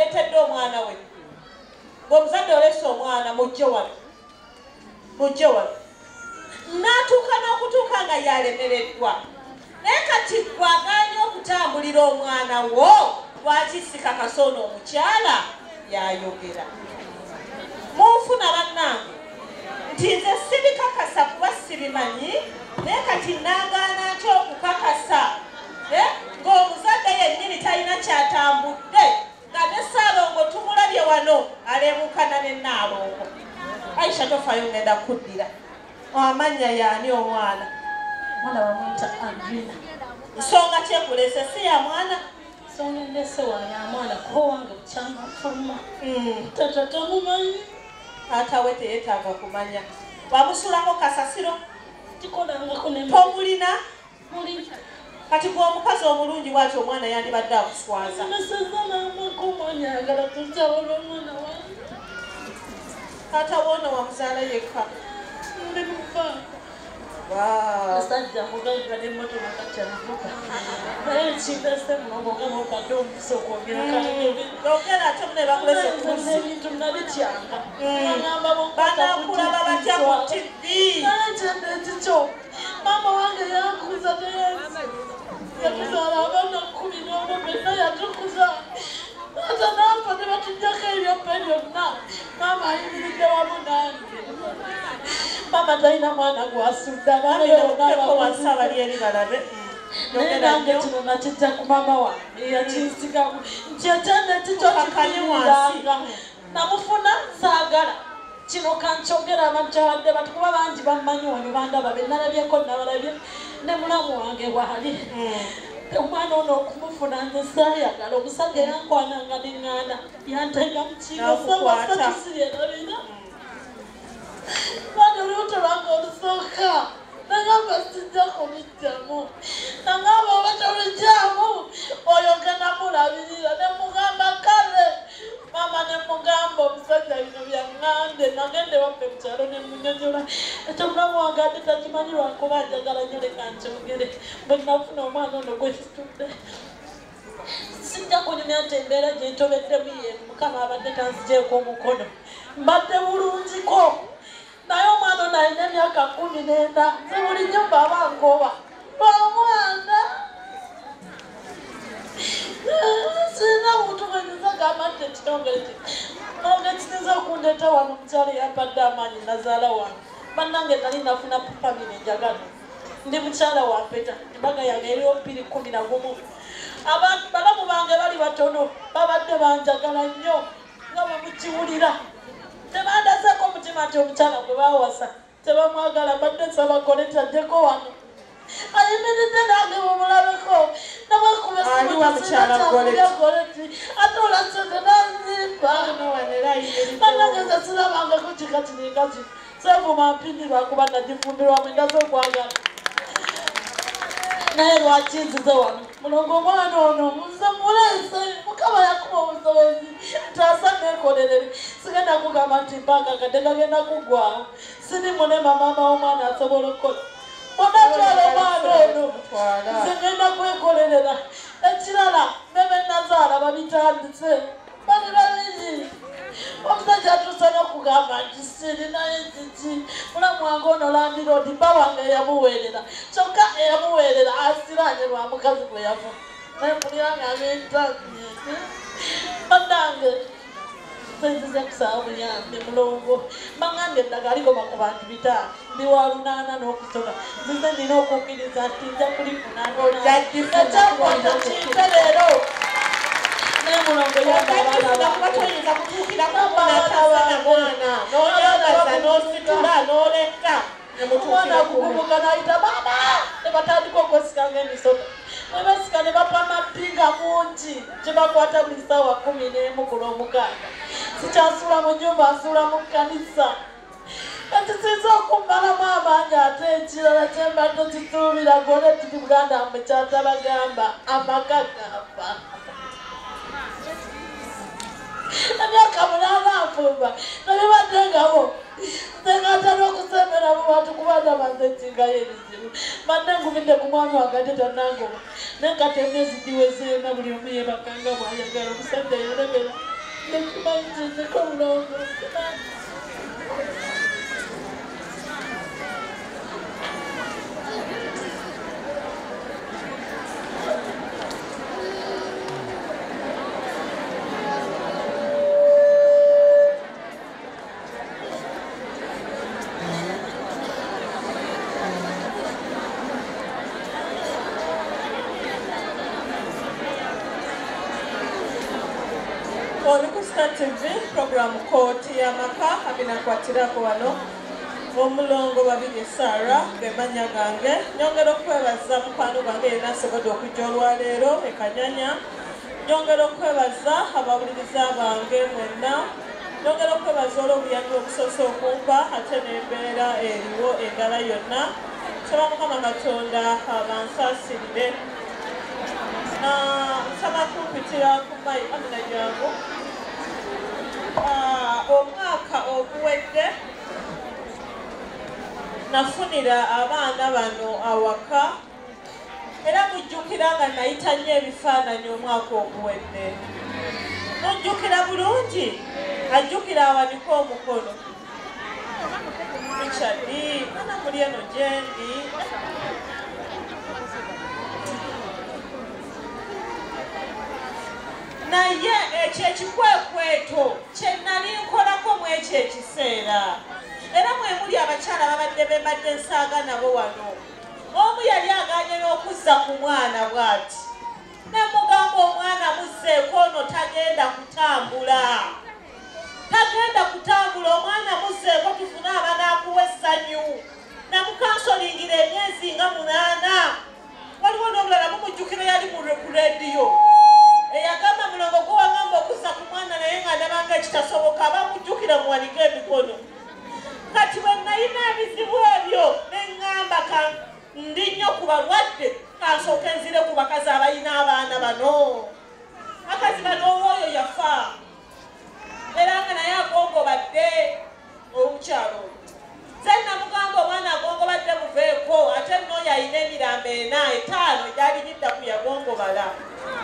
aleetedde omwana we. Ng'omuzadde olese omwana mujje wano. Mujje wano. N'atuuka n'okutuuka nga yalemereddwa. Naye kati gwagaanye okutambulira omwana wo, lwaki sikakasa ono omukyala yayogera. Munfuna bannange nti nze sibikakasa kuba sibimanyi, naye kati naagaana ntya okukakasa ng'omuzadde yennyini talina kyatambudde, nga ne Ssaalongo tumulabye wano aleebuukana ne Nnaalongo. Aisha tofaayo ngenda kuddira. Amannya yaani omwana? Mwana bamuyita Andrina. Nsonga kyekulese si ya mwana? Nsonga endese wange ya mwana kuba wange bukyanga nfuluma. Taata tamumanyi. Taata we teyeetaaga kumanya. Wamusulako kasasiro? Kikolangako ne Tomulina? Mulina. Kati gwe omukazi omulungi bw'atyo omwana yandibadde akuswaza. Meseza n'amaka omwana ayagala kunkyawula omwana wange. Taata woono wamuzaala yekka. Ndi mufaako. Musajja mugagga n'emmotoka kati avuga. Naye ekindese mulongo nga bw'obadde omukisa okwogera kale. Yogera ate munne bakulese ku nsi. Ebintu nabityanga. Banaakulaba batya ku TV? Naye kyenda ekikyo. Maama wange yankuza teyansi. Yatuzaala abaana 11 ffenna yatukuza. Taata n'afa ne batuggyako ebyaffe byonna. Maama ayimiridde wamu nange. Maama talina mwana gw'asudde, abaana bonna wansi abali eri balabe. Naye nange kino nakijja ku maama wange yakinsigamu nti ekyenda ekikyo kifiiriranga. Namufuna saagala. Kino kankyogera abantu abadde bati kuba bangi bammanyi wano bandaba be nalabyeko nabalabye ne mulamu wange bw'ali. Omwana ono okumufuna nze saayagala. Omusajja yankwananga ne ŋŋaana yantenga mu kiiko ssaawa ssatu siryerabira. Bano olubuto lwange olusooka nagamba sijja kuluggyamu. Nagamba oba toluggyamu oyo genda mulabirira. Ne mugamba kale maama ne mugamba omusajja bino byaŋŋambye. Nagenda ewaffe mu kyalo ne munnyonnyola. Ekyo mulamu wange ate takimanyi lwakuba njagala nnyo leka nkyogere. Bwe nafuna omwana ono gwe situdde. Sijja kunyumya nti embeera gye ntobeddemu ye Mukama abadde tanzigyeko omukono. Mbadde bulungiko. Naye omwana ono alina emyaka 14. Nze buli nnyumba aba nkoba. Omwana sirina muntu gwe nnyinza gamba nti ekitongole kino. Mulongo ekisinza okundeeta wano omukyala eyampadde amaanyi nazaala wange. Bannange nali nafuna famire njagala. Ndi mukyala wa mpeta. Embaga yange eriwo 2011. Abantu balamu bange bali batono babadde banjagala nnyo nga bwe mukiwulira. Tebandazeeko omutima nti omukyala gwe baawasa tebamwagala. Mbadde nsaba Goleti ajjeko wano. Ayimiridde nange mumulabeko. Nabwekuba essimu Goleti ate ola ssente n'anzimba. Bannange nze sirabangako kika kiringa kino. Seevuma mpindi lwakuba nagifumbirwamu endaze okwagala. Naye lwaki nzize wano? Mulongo omwana ono nze muleese. Mukama yakuba obusobozi ntaasa neekolerere. Sigenda kugamba nti mpanga kadde gagenda kuggwawo. Siri munema maama w'omwana asobola okukola. Bw'onaatwala omwana ono nze ngenda kwekolerera. Ekirala ne be nazaala babitandise. Bali babiri. Omusajja atuuse n'okugamba nti sirinayo kiki. Mulamu wange ono landiroodi bba wange eyamuweerera. Kyokka eyamuweerera asiraanye lwa mukazi gwe yafuna. Naye mpulira nga bintamye. Bannange nzize kusaba buyambi mulongo. Bangambye eddagala ligoma ku bantu 500. Ndi wa 8 n'okusoba. Nzize nina okukkiriza nti nja kulifuna. Ekyakwata kimpe leero. Naye mulongo yamba abaana kuba toyinza kutuukira ku mwana mwana n'oyagaza n'ositula n'oleka. Omwana akugubuka n'ayita maama ne batandika okwesikanga emisota. Ne besika ne bapama ppinga mungi gye bakwata buli ssaawa 11 ku Lwomukaaga. Sikyasula mu nnyumba, nsula mu kkanisa. Ekisinza okummalamu amaanyi ate ekirala kye mbadde kisuubira Goleti Buganda mwe kyatabagamba amaka gafa. Emyaka 8 nfumba nabibadde ngabo. Nze ng'atera okusembera mu bantu kuba ndaba nze nsingayo ebizibu. Mbadde ngumidde ku mwami wange ate tannangoba. Naye kati emyezi giweze yonna buli omu yeebakanga bw'ayagala. Omusajja yalemera. Nekimanyi nti ndiko mulongo. Star TV program Kooti y'Amaka abinakwatirako wano omulongo Babirye Sarah gemanya gange. Nyongera okwebaza mukwano gwange yenna asobodde okujja olwaleero ekanyanya. Nyongera okwebaza abawuliriza bange mwenna. Nyongera okwebaza olw'obuyambi obusoose okumpa ate n'embeera eriwo endala yonna. Nsaba Mukama Katonda abansaasirire. Nsaba kumpitira ku mayi Amina jangu. Omwaka oguwedde nafunira abaana bano awaka era mujjukira nga nayita nnyo ebifaananyi omwaka oguwedde. Mujjukira bulungi, ajjukira awanike omukono. Richard, mwana muli eno gyendi. Naye ekyo ekikwekweto kye nali nkolako mu ekyo ekiseera. Era mwe muli abakyala babadde bembadde nsaaga nabo wano. Omu yali aganye n'okuzza ku mwana bw'ati. Namugamba omwana muzzeeko ono tagenda kutambula. Tagenda kutambula, omwana muzzeeko tufune abanaakuwa essanyu. Namukansolingira emyezi nga 8. Waliwo n'omulala mumujjukira yali ku rediyo. Eyagamba mulongo gwe wagamba okuzza ku mwana naye nga ndabanga ekitasoboka, abamujjukira muwanike emikono. Kati bwe nalina ebizibu ebyo ne ŋŋamba ndi nnyo ku balwadde, kansooke nzire ku bakazi abalina abaana bano. Bakazi bano ow'oyo yafa era nga naye agongobadde omukyalo oyo. Nze namugamba omwana agongobadde muveeko, ate n'oyo alina emirambo 4 5 egyali gidda ku yagongobala.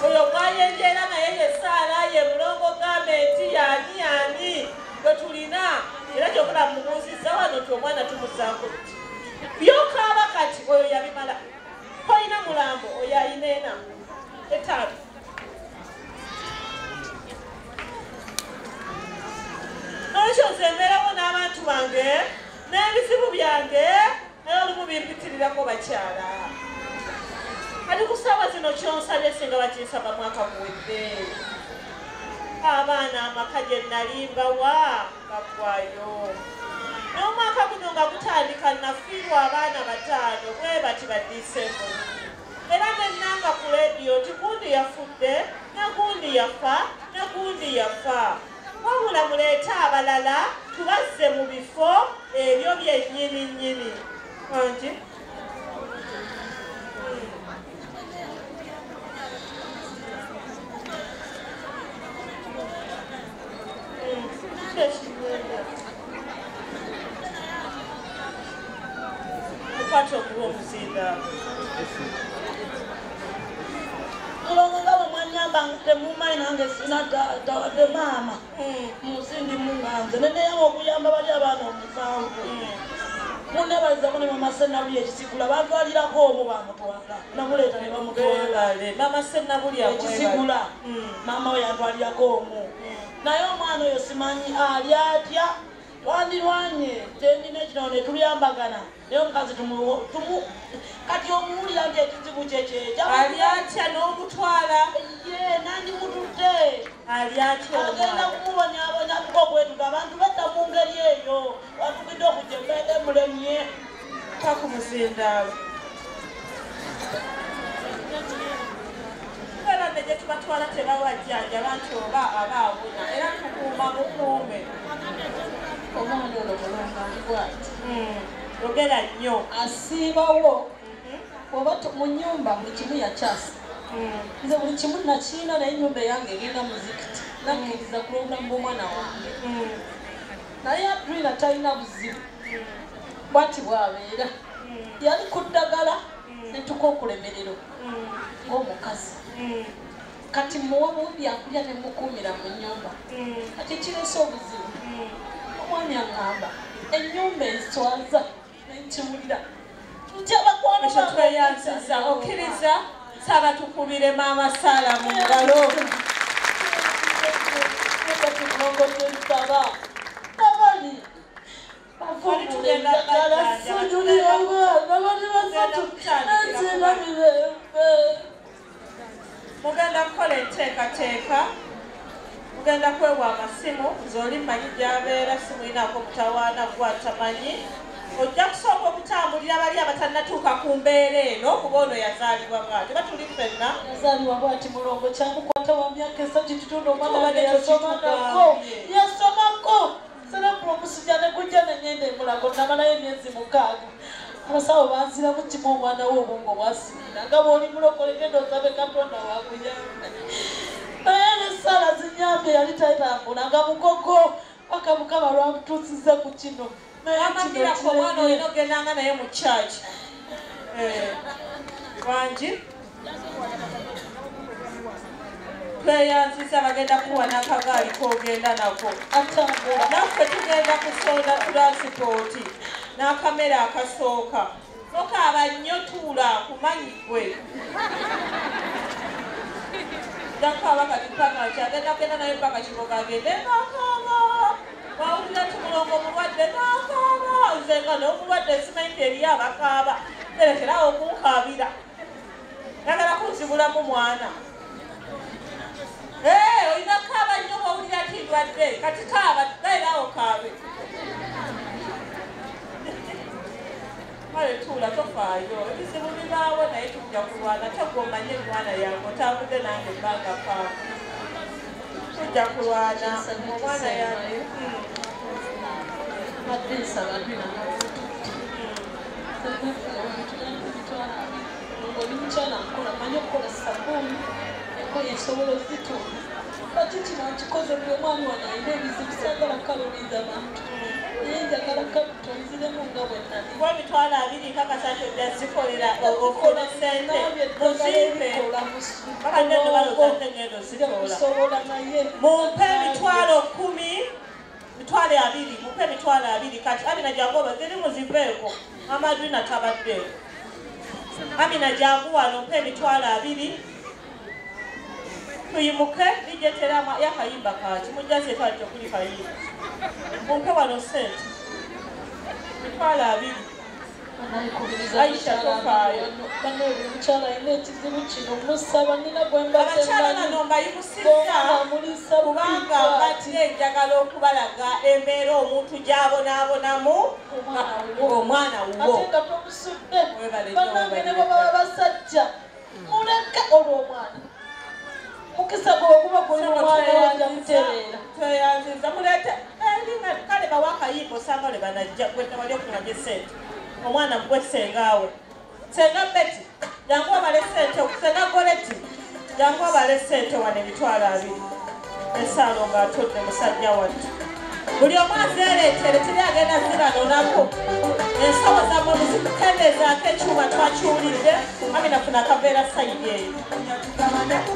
Oyo gwayenjeera naye ye Saara ye mulongo gavumenti yaani yaani gwe tulina. Era kyokula mumubuuzizza wano nti omwana tumuzzaako tuti. Byokaaba kati oyo yabimala. Tolina mulambo oyo alina 4 5. Nolwekyo nze mbeerawo n'abantu bange n'ebizibu byange naye olumu bimpitirirako bakyala. Kati ku ssaawa zino kyonsabye singa bakinsaba mwaka guwedde. Abaana amaka gye nali mbawa baggwayo. N'omwaka guno nga gutandika nafiirwa abaana 5 bwe bati baddiisemu. Era nennanga ku leediyo nti gundi yafudde, ne gundi yafa, ne gundi yafa. Wabula muleete abalala tubazze mu bifo ebyo byennyini nnyini. Angi? Mukwate okuba omuzinda. Mulongo nga bwe mwanyamba temumanyi nange sina taata wadde maama. Mu nsi ndi munganze neneyama okuyamba bali abaana 7. Munneebalizaako ne Mama Sennabulya ekisigula bantwalirako omu bamutwala. Namuleeta ne bamutwala. Mama Sennabulya ekisigula maama we yantwalirako omu. Naye omwana oyo simanyi ali atya. Twandirwanye tendina ekino ne tulyambagana naye omukazi kati omuwulira nti ekizibu kyekyo. Ali atya n'omutwala? Ye nandimututte. Ali atya agenda kumubonyaabonya tuka okwetuga abantu badda mu ngeri eyo watukidde okujja embeera emulemye. Kakumuzindaalo. Era ne gye tubatwala tebawajjanjaba nti oba aba awona era tukuuma mukuume. Omwana ono mulongo ali bw'ati. Yogera nnyo. Asiibawo oba mu nnyumba buli kimu yakyasa. Nze buli kimu nakiina naye ennyumba eyange egenda muzikiti. Nakkiriza ku lw'obulamu bw'omwana wange. Naye Adrina talina buzibu. Bw'ati bw'abeera. Yali ku ddagala ne tuka okulemererwa ng'omukazi. Kati muwa bubi akulya ne mukuumira mu nnyumba. Kati kireese obuzibu. Omwami aŋŋamba ennyumba enswaza nenkiwulira. Nti abakwano tweyanziza okkiriza saba tukubire maama Saala mu ngalo. Nsaba abali mugenda kukola enteekateeka, mugenda kwewa amasimu, nze oli mmanyi gy'abeera simuyinaako mutawaana gw'atamanyi. Ojja kusooka okutambulira bali abatannatuuka ku mbeera eno kuba ono yazaalibwa bw'ati. Batuli ffenna. Yazaalibwa bw'ati Mulongo, kyamukwata wa myaka 3.5 omwana wange yasomako. Yasomako. Serebro omusujja ne gujja ne ngenda e Mulago namalayo emyezi 6. Abasawo banziramu kimu omwana we obwongo bwasirira nga bw'oli mulokole genda osabe Katonda wakuyambe. Naye n'essaala zinnyambye yali tatambula nga mugogo paka Mukama lwamutuusizza ku kino. Amagirako omwana olina ogendanga naye mu church. Wangi tweyanziza bagenda kuwa n'akagaali k'ogenda nako. Naffe tugenda kusonda tulansipooti n'akamera akasooka. Tokaaba nnyo tuula kumanyi ggwe. Nakaaba kati paka nti agenda kugenda naye paka Kiboga agende n'akaaba. Wawulira nti Mulongo omulwadde n'akaaba. Nze nga n'omulwadde simanyi nti eriyo abakaaba. Terekerawo okunkaabira. Njagala kunzibulamu mwana. Olina kaaba nnyo bw'owulira nti ndwadde. Kati kaaba, beeraawo kaabe. Kale tuula tofaayo. Ebizibu bibaawo naye tujja kulwana. Ate ggwe omanye emwana yange otambudde nange ebbanga paamu. Tujja kulwana. Omwana yange. Mbadde nsaba Adrina n'obutuuti. Oli mukyala nkola, mmanyi okukola sabbuuni, engoye nsobola ozitunda. Kati kino nkikoze buli omwami wano alina ebizibu saagala kukaluubiriza bantu. Naye njagala kapito nziremu nga bwe nali. Kuba 20,000 nkakasa nti ojja zikolera ofune ssente muzimpe. Bakadde nno balowooza nze ngenda ozitoola. Mumpe 10,000, 20,000, mumpe 20,000 kati Amina jangu oba ziri muziveeko. Mama Adrina tabaddeeko. Amina jangu wano mpe 20,000. Tuyimuke lijetera yakayimba kaki mujjaze twali tekuli kayimba. Mumpe wano ssente 20,000. Aisha tofaayo. Omukyala alina ekizibu kino musaba nina gwe mbadde Abakyala bano mbayimusizza kubanga mbadde njagala okubalaga embeera omuntu gy'abonaabonamu omwana wuwo. Ate nga tomusudde. Bannange ne bwe baba basajja muleke olw'omwana. Mukisa gwe guba guli omwana wajja kutereera. Tweyanziza muleete kale bawa akayimba osanga lwe banajja gwe tewali okunaje ssente. Omwana gwe ssengaawe. Ssenga Betty, jangu obale ssente, Ssenga Goretti, jangu obale ssente wano 20,000. Essaalo ng'atudde musajja wattu. Buli omu azeereetere teri agenda zibanonako. Ensawo zammwe muzikukendeezaako ekyuma twakiwulidde. Amina funa akaveera sayidi eyo.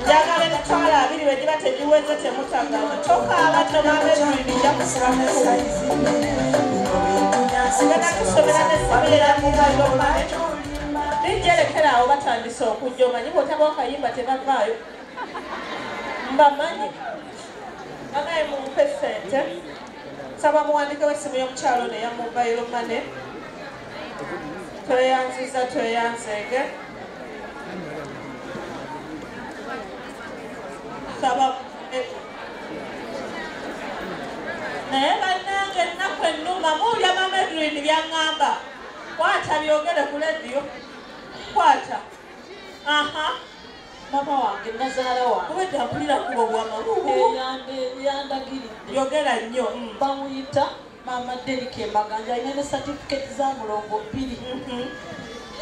Njagala 20,000 bwe giba tegiweze temutagamba. Tokaaba nno maama Edwin nja kusiba mukulu. Ngenda kusomera n'essimu ya mobile money. Lijja awo batandise okujja omanyi bw'otaba akayimba tebavaayo. Mbamanyi. Banaye mumpe ssente. Nsaba muwandikewo essimu y'omukyalo ono eya mobile money. Tweyanziza tweyanzeege. Nsaba naye bannange ennaku ennuma muwulira Mama Edwin by'aŋŋamba. Kwata byogere ku lediyo. Kwata. Aha. Mama wange nazaala wange. Obwedda mpulira kuba obwama. Yandagiridde. Yogera nnyo. Bamuyita Mama Derrick Emaganja alina ne certificate za Mulongo 2.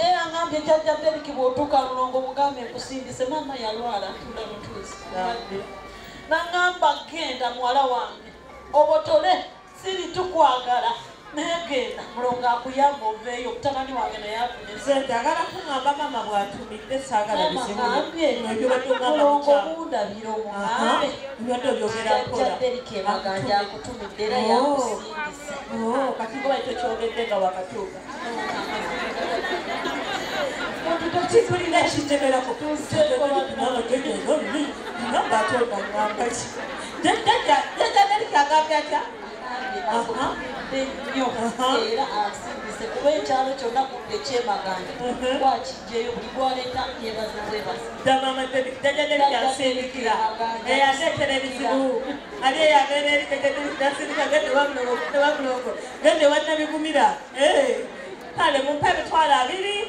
Era ngambye jjajja Derrick bw'otuuka Mulongo mugambe nkusindise. Maama yalwala ntula butuuzi. N'aŋŋamba genda muwala wange obotole siri tukwagala. Naye genda mulongo akuyamba oveeyo mutabani wange naye afune. Nze njagala kuŋŋamba maama bw'atumidde saagala bizibu. Mulongo mundabira omugambe. Ebibadde obyogera mpola. Jjajja Derrick Maganja akutumidde era yakusindise. Kati ngoba tokyogedde nga wakatuuka. Kitulina ekintemerako. Ngamba ate onaŋŋamba ki? Jjajja Derrick agambye atya? Akutumidde nnyo era asindise kuba ekyalo kyonna kumpi ekyemaganja wakijjeyo buli gwaleeta yebaza bwebaza. Jjajja Derrick asindikira eyandeetera ebizibu ali eyabeera eri Jjajja Derrick nasindika gende wamulongo gende wannabigumira. Kale mumpe 200,000.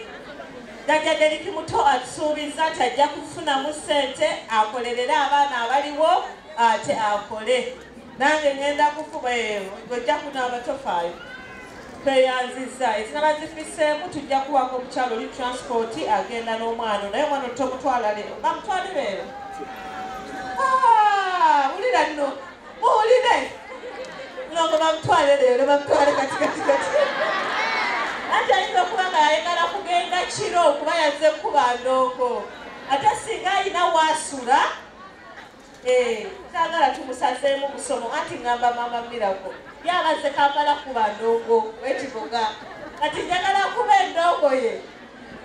Jjajja Derrick muto atusuubiza nti ajja kufunamu ssente akolerere abaana abaliwo ate akole. Nange ngenda kufuba ojja kunaaba tofaayo. Tweyanzizza ezinaba zifiseemu tujja kuwako omukyalo oli transport agenda n'omwana naye omwana tomutwala leero bamutwale leero. Wulira nno muwulire mulongo bamutwale leero bamutwale kati kati kati. Anti ayinza okuba nga yayagala kugenda kiro kuba yazze kuba ndongo ate singa ayina waasula saagala tumusazeemu musomo anti ŋŋamba maama Miracle yabazze Kampala kuba ndongo w'ekibuga kati njagala kuba endongo ye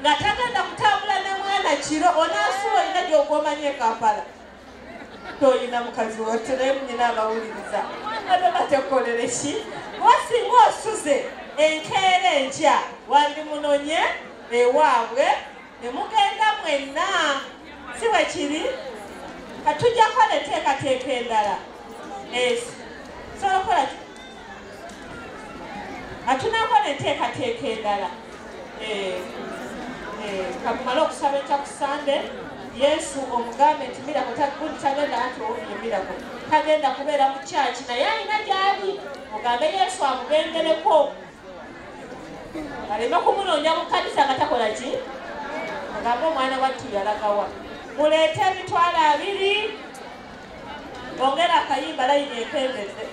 nga tagenda kutambula ne mwana kiro onaasula olina gy'ogwomanyi e Kampala toyina mukazi wattu naye munyina abawuliriza ate batekolere ki kuba singa osuze enkeera enkya wandimunonye ewaabwe ne mugenda mwenna si bwe kiri? Katujja kukola enteekateeka endala. Sobola kukola ki? Atunaakola enteekateeka endala. Kamumale okusaba enkya ku Sande, Yesu omugambe nti Miracle gundi tagenda anti owulire Miracle tagenda kubeera mu kyaki naye alina gy'ali ogambe Yesu amugendereko aleme kumunoonya mu kkanisa nga takola ki? Ogambe omwana wattu yalagawa. Muleete 200,000 ongera akayimba layini ekendedde.